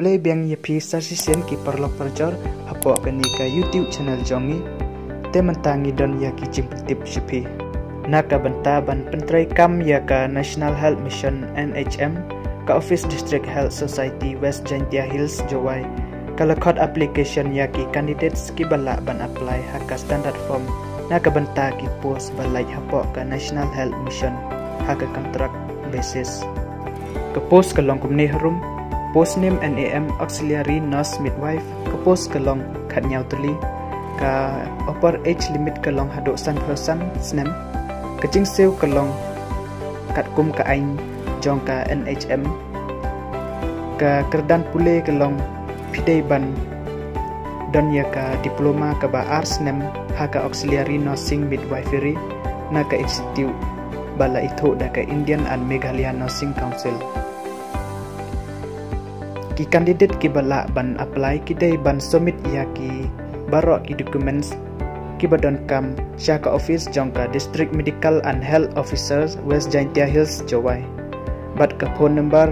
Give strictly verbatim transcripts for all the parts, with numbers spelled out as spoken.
Khublei biang ïa phi sa shisien ki paralok parajor hapoh kane ka YouTube channel jong ngi. Te mynta ngi don ïa ki jingpyntip sha phi. Na ka bynta ban pyntreikam ïa ka National Health Mission, N H M, ka Office District Health Society West Jaintia Hills, Jowai ka la khot application ïa ki candidates kiba lah ban apply ha ka standard form na ka bynta ki post ba lait hapoh ka National Health Mission ha ka contract basis. Ka post ka long kumne harum: post name N A M, Auxiliary Nurse Midwife, ka post ka long khatnyaw tylli, ka upper age limit ka long haduh sanphew san snem, ka jingsiew ka long katkum ka aiñ jong ka N H M, ka kyrdan pule ka long phi dei ban don ïa ka diploma kaba ar snem ha ka Auxiliary Nursing Midwifery na ka institute ba la ithuh da ka Indian and Meghalaya Nursing Council. Ki candidate kiba lah ban apply ki dei ban submit ïa ki baroh ki documents kiba donkam sha ka office jong ka District Medical and Health Officer West Jaintia Hills, Jowai, bad ka phone number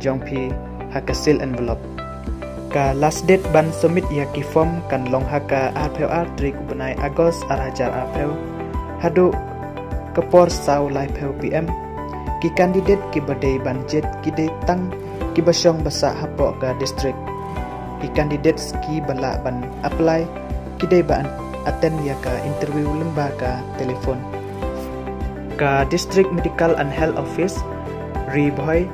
jong phi ha ka seal envelope. Ka last date ban submit ïa ki form kan long ha ka arphew ar tarik u bnai August ar hajar arphew haduh ka por saw laiphew P M. Ki candidate kiba dei ban jied ki dei tang kiba shong ba sah hapoh ka district. Ki candidates kiba lah ban apply ki dei ban attend ïa ka interview lyngba ka telephone. Ka District Medical and Health Office, Ri Bhoi,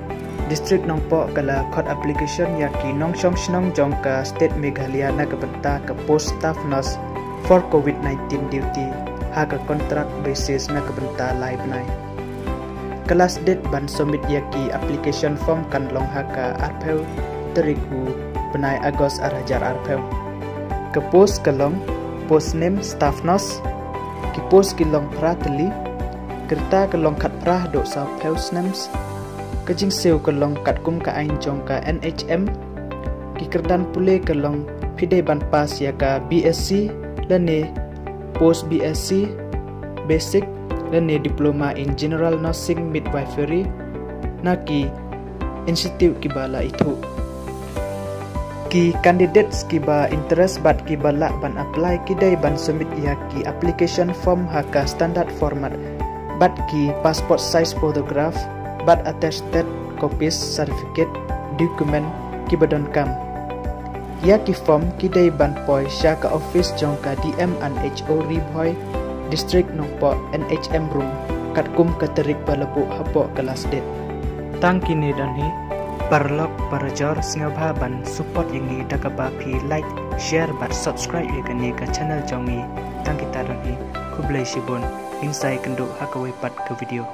District Nongpoh ka la khot application ïa ki nongshong shnong jong ka State Meghalaya na ka bynta ka post staff nurse for COVID nineteen duty ha ka contract basis na ka bynta lai bnai. Ka last date ban submit ïa ki application form kan long ha ka arphew tarik u bnai August ar hajar arphew. Ka post ka long post name staff nurse, ki post ki long phra tylli, ka rta ka long khatphra haduh sawphew snem, ka jingsiew ka long katkum ka aiñ jong ka N H M, ki kyrdan pule ka long phi dei ban pass ïa ka B S C lane post B S C basic lane diploma in general nursing midwifery na ki institute kiba la ithuh. Ki candidates kiba interest bad kiba lah ban apply ki dei ban submit ïa ki application form ha ka standard format bad ki passport size photograph bad attested copies certificate document kiba donkam. Ïa ki form ki dei ban poi sha ka office jong ka D M and H O Ri Bhoi, District Nongpoh, N H M room, katkum ka tarik ba la buh hapoh ka last date. Tang kine don hi, paralok parajor sngewbha ban support ïa ngi da kaba phi like, share bad subscribe ïa kane ka channel jong ngi. Tang kita don hi, khublei shibun, ngin sa ïakynduh ha kawei pat ka video.